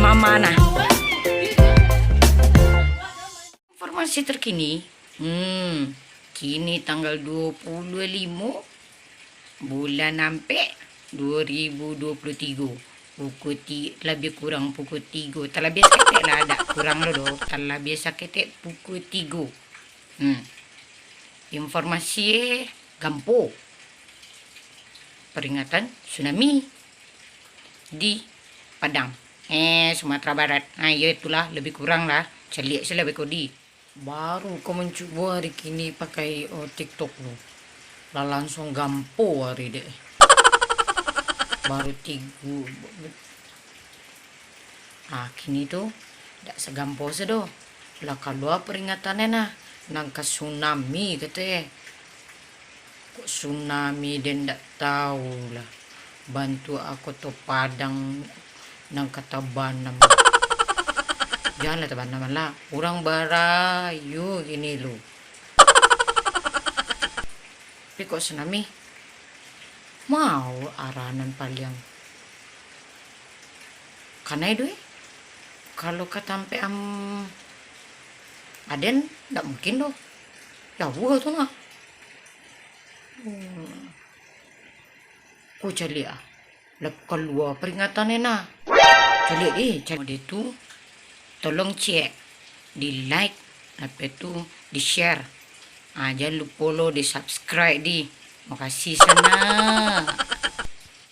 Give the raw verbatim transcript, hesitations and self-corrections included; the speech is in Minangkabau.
Mama nah. Informasi terkini, hmm, kini tanggal dua puluh lima bulan ampek dua ribu dua puluh tiga. Pukul ti-, lebih kurang pukul tiga. Talabiah saketek lah, dak kurang lo doh. Talabiah saketek pukul tiga. Hmm. Informasi gampo. Peringatan tsunami di Padang. Eh, Sumatera Barat. Ah, iyo itulah, lebih kurang lah. Caliak se lah beko di. Baru ko mancubo ari kini pakai, oh, TikTok tu. Lah langsuang gampo ari dek. Baru tigo. Ah, kini tu dak sagampo se doh. Lah kalua peringatan e nah, nan ka tsunami kato e. Kok tsunami den dak tau lah. Bantuak Koto Padang nan ka tabanam. Janganlah tabanam lah. Urang barayo kini lu. Tapi kok tsunami, mau aranan paliang. Kanai duit. Kalau ka tampek am aden, dak mungkin doh. Jauah tu nah. Hmm. Ko caliak ah. Lah kalua peringatan e nah. Caliak, eh, caliak. Mode tu, tolong cek, di like, lapeh tu di share. Ah, jangan lupo lo di subscribe di. Makasih sana.